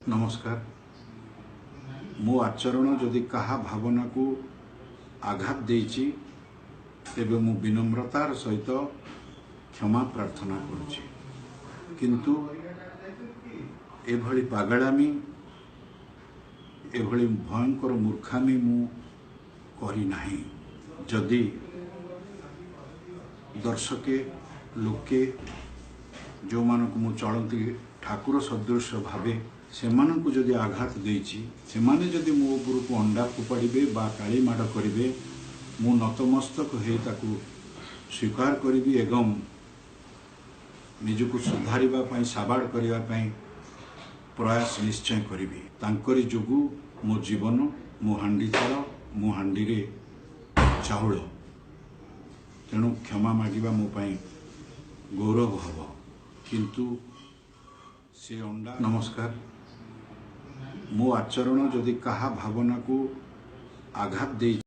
ନମସ୍କାର। ମୋ ଆଚରଣ ଯଦି କାହା ଭାବନାକୁ ଆଘାତ ଦେଇଛି, ତେବେ ମୁଁ ବିନମ୍ରତାର ସହିତ କ୍ଷମା ପ୍ରାର୍ଥନା କରୁଛି। କିନ୍ତୁ ଏଭଳି ପାଗଳାମି, ଏଭଳି ଭୟଙ୍କର ମୂର୍ଖାମି ମୁଁ କରିନାହିଁ। ଯଦି ଦର୍ଶକେ, ଲୋକେ, ଯେଉଁମାନଙ୍କୁ ମୁଁ ଚଳନ୍ତି ଠାକୁର ସଦୃଶ ଭାବେ, ସେମାନଙ୍କୁ ଯଦି ଆଘାତ ଦେଇଛି, ସେମାନେ ଯଦି ମୋ ଉପରକୁ ଅଣ୍ଡା ଫୋପାଡ଼ିବେ ବା କାଳି ମାଡ଼ କରିବେ, ମୁଁ ନତମସ୍ତକ ହେଇ ତାକୁ ସ୍ୱୀକାର କରିବି ଏବଂ ନିଜକୁ ସୁଧାରିବା ପାଇଁ, ସାବାଡ଼ କରିବା ପାଇଁ ପ୍ରୟାସ ନିଶ୍ଚୟ କରିବି। ତାଙ୍କରି ଯୋଗୁଁ ମୋ ଜୀବନ, ମୋ ହାଣ୍ଡିଶାଳ, ମୋ ହାଣ୍ଡିରେ ଚାଉଳ। ତେଣୁ କ୍ଷମା ମାଗିବା ମୋ ପାଇଁ ଗୌରବ ହେବ। କିନ୍ତୁ ସେ ଅଣ୍ଡା। ନମସ୍କାର। ମୋ ଆଚରଣ ଯଦି କାହା ଭାବନାକୁ ଆଘାତ ଦେଇଛି